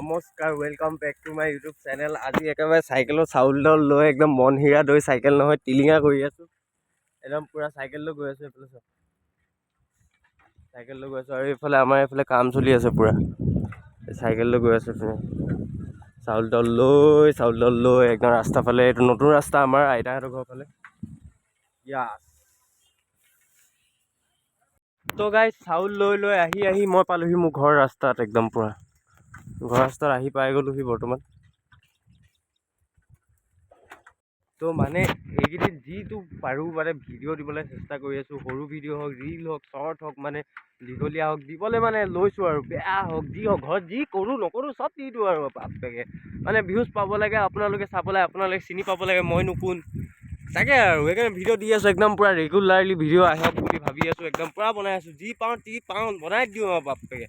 নমস্কাৰ, welcome back to my YouTube channel. আজি একেবাৰে চাইকেলত চাউল দাউল লৈ একদম মন হীৰা দৈ চাইকেল নহয় টিলিঙা কৰি আছোঁ। একদম পূৰা চাইকেল লৈ গৈ আছোঁ। এইফালে চাওক, চাইকেল লৈ গৈ আছোঁ। আৰু এইফালে আমাৰ এইফালে কাম চলি আছে পূৰা। চাইকেল লৈ গৈ আছোঁ এইপিনে চাউল দাউল লৈ, চাউল দাউল লৈ একদম ৰাস্তা ফালে। এইটো নতুন ৰাস্তা আমাৰ আইতাহঁতৰ ঘৰ ফালে। ইয়াছ। তো গাইজ, চাউল লৈ লৈ আহি আহি মই পালোহি মোৰ ঘৰ ৰাস্তাত। একদম পূৰা ঘৰ ৰাস্তাত আহি পাই গ'লোহি বৰ্তমান। তো মানে এইকেইদিন যিটো পাৰোঁ মানে ভিডিঅ' দিবলৈ চেষ্টা কৰি আছোঁ। সৰু ভিডিঅ' হওক, ৰিল হওক, শ্বৰ্ট হওক, মানে দীঘলীয়া হওক, দিবলৈ মানে লৈছোঁ আৰু। বেয়া হওক, যি হওক, ঘৰত যি কৰোঁ নকৰোঁ চব দি দিওঁ আৰু বাপেকে। মানে ভিউজ পাব লাগে, আপোনালোকে চাব লাগে, আপোনালোকে চিনি পাব লাগে মইনো কোন, তাকে আৰু। সেইকাৰণে ভিডিঅ' দি আছোঁ একদম পূৰা ৰেগুলাৰলি। ভিডিঅ' আহক বুলি ভাবি আছোঁ, একদম পূৰা বনাই আছোঁ। যি পাওঁ তি পাওঁ বনাই দিওঁ আৰু বাপেকে।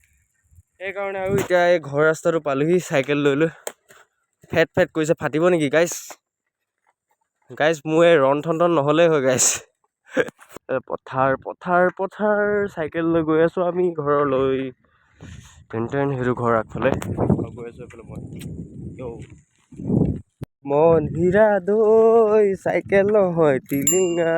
সেইকাৰণে আৰু এতিয়া এই ঘৰ ৰাস্তাটো পালোহি চাইকেল লৈ লৈ। ফেট ফেট কৰিছে, ফাটিব নেকি গাইজ? গাইজ, মোৰ এই ৰণ থন থন নহ'লেই হয় গাইজ। পথাৰ পথাৰ পথাৰ, চাইকেল লৈ গৈ আছোঁ আমি ঘৰলৈ। টেন টেন, সেইটো ঘৰ আগফালে গৈ আছোঁ। এইফালে মই মন হীৰা দৈ চাইকেল নহয় টিলিঙা।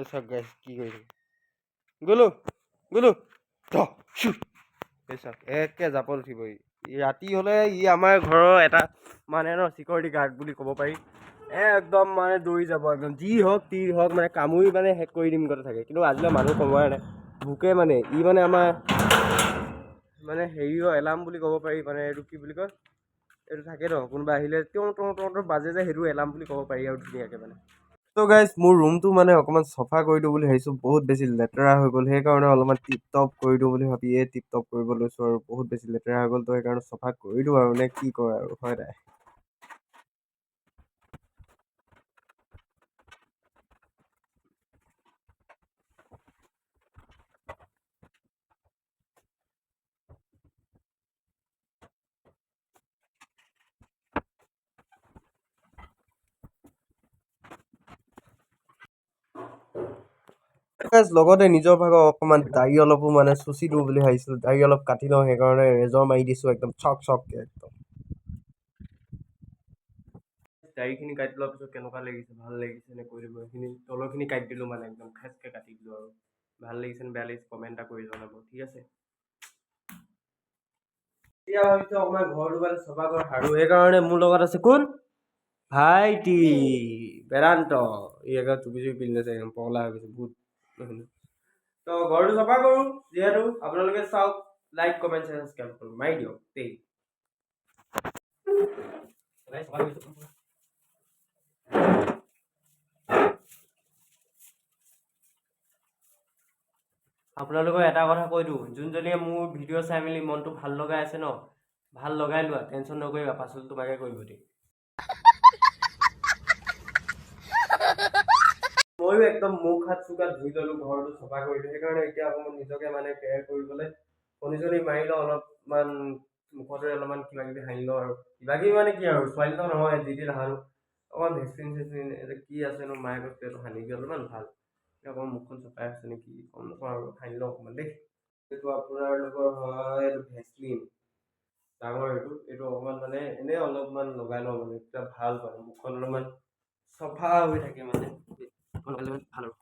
চাওক গাইজ, কি কৰিছে। গ'লো গ'লো। এই চাওক, একে জাপত উঠিব ই। ৰাতি হ'লে ই আমাৰ ঘৰৰ এটা মানে ন চিকিউৰিটি গাৰ্ড বুলি ক'ব পাৰি। একদম মানে দৌৰি যাব একদম, যি হওক তি হওক, মানে কামুৰি মানে শেষ কৰি দিম গতে থাকে। কিন্তু আজিলৈ মানুহ কমোৱাই নাই, ভোকে মানে ই মানে আমাৰ মানে হেৰিও এলাৰ্ম বুলি ক'ব পাৰি। মানে এইটো কি বুলি কয়, এইটো থাকে ন, কোনোবা আহিলে তেওঁ টওঁ টওঁ টওঁ বাজে যে, সেইটো এলাৰ্ম বুলি ক'ব পাৰি আৰু ধুনীয়াকৈ মানে। ত' গাইজ, মোৰ ৰুমটো মানে অকণমান চফা কৰি দিওঁ বুলি ভাবিছোঁ। বহুত বেছি লেতেৰা হৈ গ'ল, সেইকাৰণে অলপমান টিপ টপ কৰি দিওঁ বুলি ভাবিয়ে টিপ টপ কৰিব লৈছোঁ আৰু। বহুত বেছি লেতেৰা হৈ গ'ল, তো সেইকাৰণে চফা কৰি দিওঁ আৰু, নে কি কয় আৰু, হয় নাই? লগতে নিজৰ ভাগৰ অকণমান দাড়ি অলপো মানে চুচি দিওঁ বুলি ভাবিছিলোঁ। দাড়ি অলপ কাটি লওঁ, সেইকাৰণে ৰেজৰ মাৰি দিছোঁ একদম চক চককৈ একদম। দাড়িখিনি কাটি লোৱাৰ পিছত কেনেকুৱা লাগিছে, ভাল লাগিছে নে কৈ দিব। এইখিনি তলৰখিনি কাটি দিলোঁ, মানে একদম খেচকৈ কাটি দিলোঁ আৰু। ভাল লাগিছে নে বেয়া লাগিছে কমেণ্ট এটা কৰি জনাব, ঠিক আছে? এতিয়া ভাবিছোঁ অকণমান ঘৰটো মানে চফা কৰি সাৰোঁ। সেইকাৰণে মোৰ লগত আছে কোন? ভাইটি বেদান্ত। ই একদম টুপি চুপি পিন্ধি লৈছে, একদম পগলা হৈ গৈছে বহুত। তো ঘৰটো চফা কৰোঁ যিহেতু, আপোনালোকে চাওক, লাইক কমেণ্ট ছাবস্ক্ৰাইব কৰক, মাৰি দিয়ক দেই। আপোনালোকক এটা কথা কৈ দিওঁ, যোনজনীয়ে মোৰ ভিডিঅ' চাই মেলি মনটো ভাল লগাই আছে ন, ভাল লগাই লোৱা, টেনশ্যন নকৰিবা, পাছত তোমাকে কৰিব দেই। ময়ো একদম মুখ হাত চুক হাত ধুই ল'লোঁ, ঘৰটো চফা কৰিলোঁ। সেইকাৰণে এতিয়া অকণমান নিজকে মানে কেয়াৰ কৰিবলৈ কণী চণী মাৰি লওঁ, অলপমান মুখতে অলপমান কিবা কিবি সানি লওঁ আৰু। কিবা কিবি মানে কি আৰু, ছোৱালীটো নহয়, যি টি নাসানো। অকণমান ভেকচিন চেকচিন এইটো কি আছেনো, মায়ে কৈছে এইটো সানিবি অলপমান ভাল। অকণমান মুখখন চফাই আছে নেকি গম নাপাওঁ আৰু, সানি লওঁ অকণমান দেই। এইটো আপোনালোকৰ হয়, এইটো ভেচলিন ডাঙৰ এইটো। এইটো অকণমান মানে এনেই অলপমান লগাই লওঁ, মানে তেতিয়া ভাল মানে মুখখন অলপমান চফা হৈ থাকে, মানে লগালে ভাল আৰু।